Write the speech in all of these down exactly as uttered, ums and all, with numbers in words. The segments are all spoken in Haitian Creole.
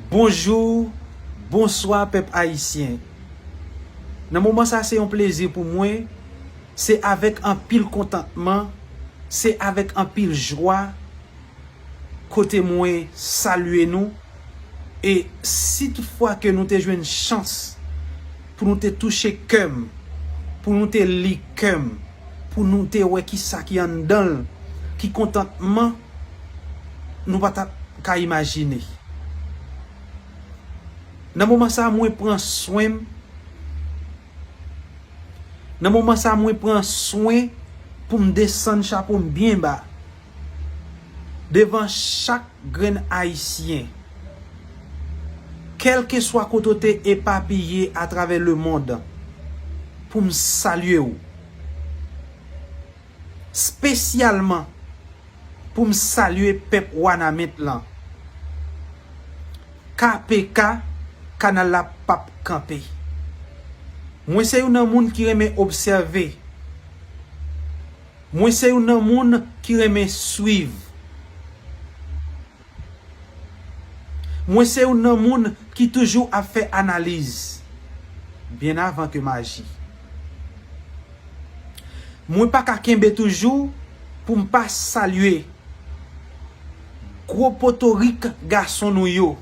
Bonjou, bonswa pèp ayisyen. Nan moman sa se yon plezi pou mwen, se avèk anpil kontantman, se avèk anpil jwa kote mwen salye nou. E si toutfwa ke nou te jwenn chans pou nou te touche kè m, pou nou te li kè m, pou nou te wè kisa ki anndan l, ki kontantman nou pa t ap ka imajine. Nan moman sa mwen pran swen m. Nan moman sa mwen pran swen pou m desann chapo m byen ba devan chak grenn ayisyen, kèlkeswa kote w te epapiye atravè lemonn, pou m salye w. Spesyalman pou m salye pèp Wanament lan. K P K, kanal la p ap kanpe. Mwen se youn nan moun ki renmen obsève. Mwen se youn nan moun ki renmen swiv. Mwen se youn nan moun ki toujou ap fè analiz byen avan ke m aji. Mwen pa ka kenbe toujou pou m pa salye gwo potorik gason nou yo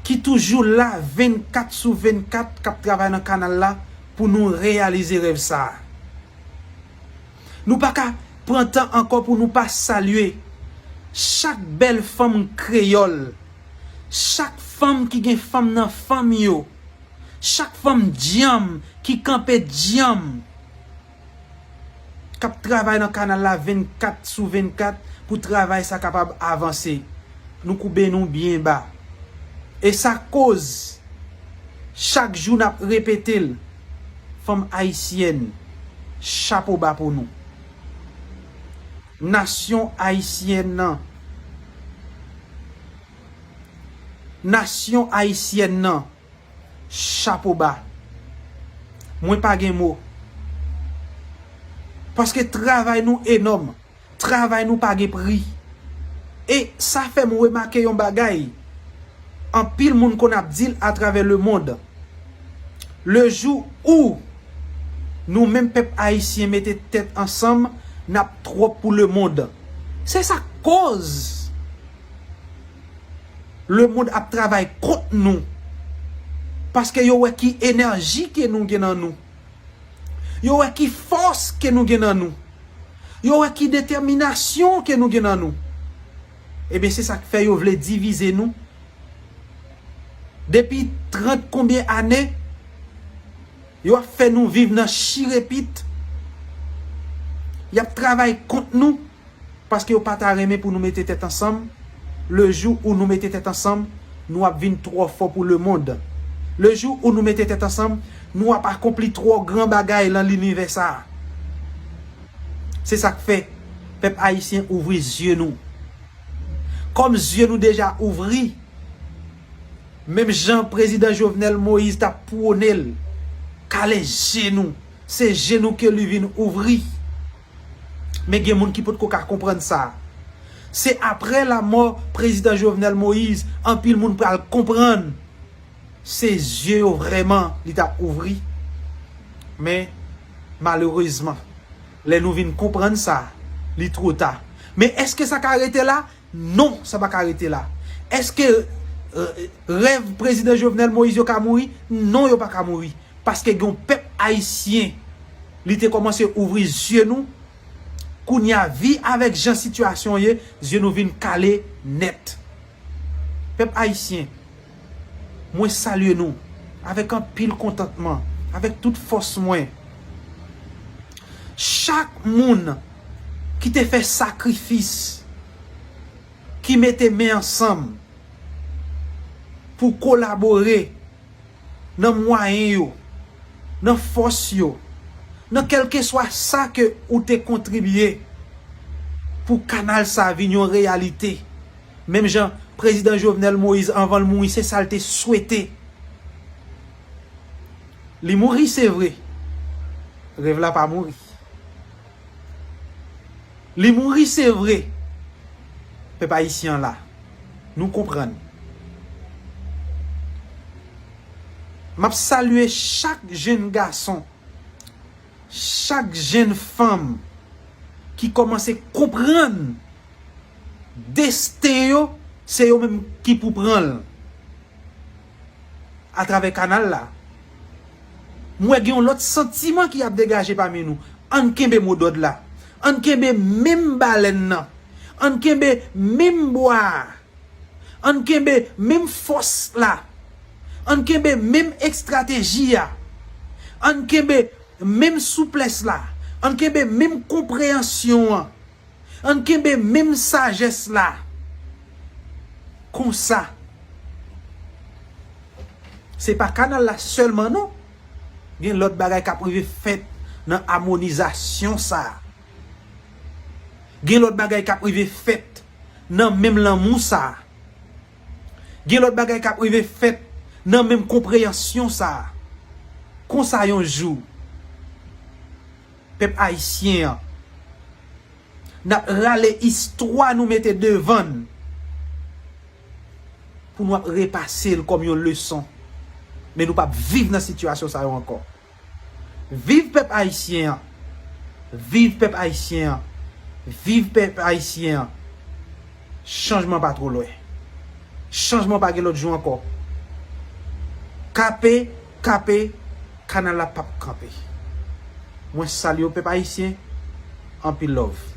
ki toujou la vennkat sou vennkat k ap travay nan kanal la pou nou reyalize rèv sa a. Nou pa ka pran tan ankò pou nou pa salye chak bèl fanm kreyòl, chak fanm ki gen fanm nan fanm yo, chak fanm djanm ki kanpe djanm, k ap travay nan kanal la vennkat sou vennkat pou travay sa kapab avanse. Nou koube nou byen ba. E sa koz, chak jou n ap repete l, fanm ayisyèn, chapo ba pou nou. Nasyon ayisyèn nan, nasyon ayisyèn nan, chapo ba. Mwen pa gen mo. Paske travay nou enòm. Travay nou pa gen pri. E sa fè m remake yon bagay. Anpil moun konn ap di l atravè lemonn. Le jou où nou menm pèp ayisyen mete tèt ansanm, n ap twòp pou lemonn. Se sa k koz lemonn ap travay kont nou. Paske yo wè ki enèji ke nou gen nan nou. Yo wè ki fòs ke nou gen nan nou. Yo wè ki detèminasyon ke nou gen nan nou. Ebyen, se sa k fè yo vle divize nou. Depi trant konbyen ane, yo ap fè nou viv nan chirepit. Y ap travay kont nou. Paske yo pa ta renmen pou nou mete tèt ansanm. Le jou où nou mete tèt ansanm, nou ap vin twò fò pou lemonn. Le jou où nou mete tèt ansanm, nou ap akonpli twò gran bagay lan linivè sa a. Se sa k fè, pèp ayisyen, ouvri zye nou. Kòm zye nou deja ouvri, menm jan prezidan Jovenel Moïse t ap pwone l, kale je nou, se je nou ke li vin ouvri. Men gen moun ki potko ka konprann sa. Se aprè lamò prezidan Jovenel Moïse, anpil moun pral konprann se zye yo vrèman li t ap ouvri. Men, malerezman, lè nou vin konprann sa, li two ta. Men èske sa ka rete la? Non, sa pa ka rete la. Èske, euh, rèv prezidan Jovenel Moïse yo ka mouri? Non, yo pa ka mouri. Paske gen yon pèp ayisyen, li te kòmanse ouvri zye nou. Kounye a, vi avèk jan sitiyasyon ye, zye nou vin kale nèt. Pèp ayisyen, mwen salye nou avèk anpil kontantman, avèk tout fòs mwen. Chak moun ki te fè sakrifis, ki mete men ansanm pou kolabore nan mwayen yo, nan fòs yo, nan kèlkeswa sa ke ou te kontribye pou kanal sa vin yon reyalite. Menm jan prezidan Jovenel Moïse, anvan l mouri, se sa l te swete. Li mouri, se vre. Rèv la pa mouri. Li mouri, se vre. Pèp ayisyen an la. Nou konprann. M ap salye chak jenn gason, chak jenn fanm ki kòmanse konprann desten yo, se yo menm ki pou pran l atravè kanal la. M wè gen yon lòt santiman ki ap degaje pami nou. Ann kenbe modòd la. Ann kenbe menm balèn nan. Ann kenbe menm bwa a. Ann kenbe menm fòs la. Ann kenbe menm estrateji a. Ann kenbe menm souplès la. Ann kenbe menm konpreyansyon an. Ann kenbe menm sajès la. Konsa. Se pa kanal la sèlman non. Gen lòt bagay k ap rive fèt nan amonizasyon sa a. Gen lòt bagay k ap rive fèt nan menm lanmou sa a. Gen lòt bagay k ap rive fèt nan menm konpreyansyon sa a. Konsa yon jou, pèp ayisyen an, n ap rale istwa nou mete devan n pou nou ap repase l kòm yon leson. Men nou p ap viv nan sitiyasyon sa yo ankò. Viv pèp ayisyen an. Viv pèp ayisyen an. Viv pèp ayisyen an. Chanjman pa twò lwen. Chanjman pa gen lòt jou ankò. Kape, kape, kanal la p ap kanpe. Mwen salye w pèp ayisyen. Anpil love.